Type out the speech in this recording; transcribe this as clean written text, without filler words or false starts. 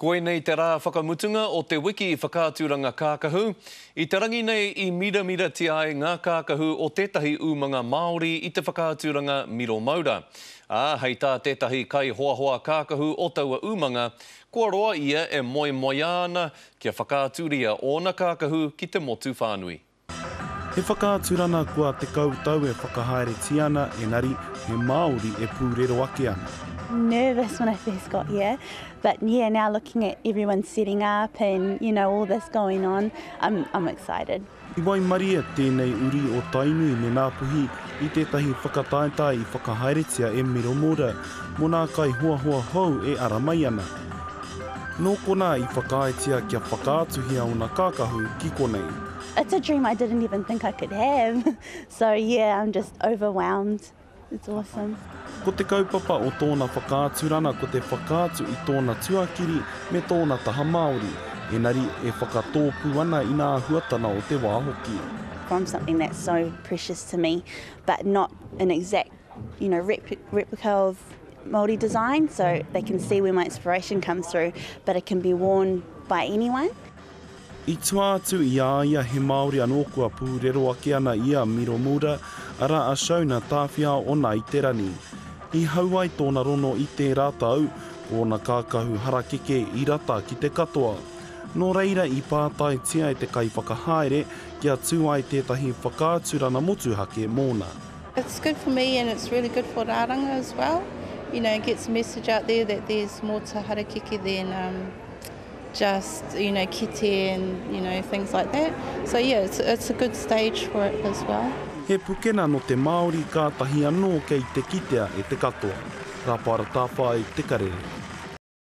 Koinei te rā whakamutunga o te wiki whakaaturanga kākahu. I te rangi nei i miramiratia ai ngā kākahu o tētahi umanga Māori i te whakaaturanga Miro Maura. Ā, hei tā tētahi kaihoahoa kākahu o taua umanga, kua roa ia e moemoeā ana kia whakaaturia ōna kākahu ki te motu whānui. He whakaaturana kua 10 tau e whakahaeretia ana enari he Māori e pūrero ake ana. Nervous when I first got here but yeah now looking at everyone setting up and you know all this going on I'm I'm excited. I waimarie tēnei uri o Tainui me Ngāpuhi i tētahi whakataetae i whakahaeretia e Miro Mulder mō nā kaihoahoa hou e ara mai ana. Nō konā i whakaaetia kia whakaatuhia ōna kākahu ki konei. It's a dream I didn't even think I could have so yeah I'm just overwhelmed it's awesome. Ko te kaupapa o tōna whakaaturana ko te whakaatu i tōna tuakiri me tōna taha Māori, enari e whakatōpū ana i nā āhuatana o te wā hoki. From something that's so precious to me but not an exact you know replica of Māori design so they can see where my inspiration comes through but it can be worn by anyone. I tua atu i a ia he Māori anō kua pūrero ake ana i a Miro Mulder, arā a Shona Tāwhiao o Ngāi Te Rangi. I hau ai tōna rono i tērā tau, ko ōna kākahu harakeke i rata ki te katoa. Nō reira i pātaitia e te kaiwhakahaere kia tū ai tētahi whakaaturana motuhake mōna. It's good for me and it's really good for raranga as well. You know, it gets the message out there that there's more to harakeke than um, just, you know, kite and, you know, things like that. So yeah, it's, it's a good stage for it as well. He pukena nō te Māori kātahi anō kei te kitea e te katoa. Rāpara Tāwhai, Te Karere.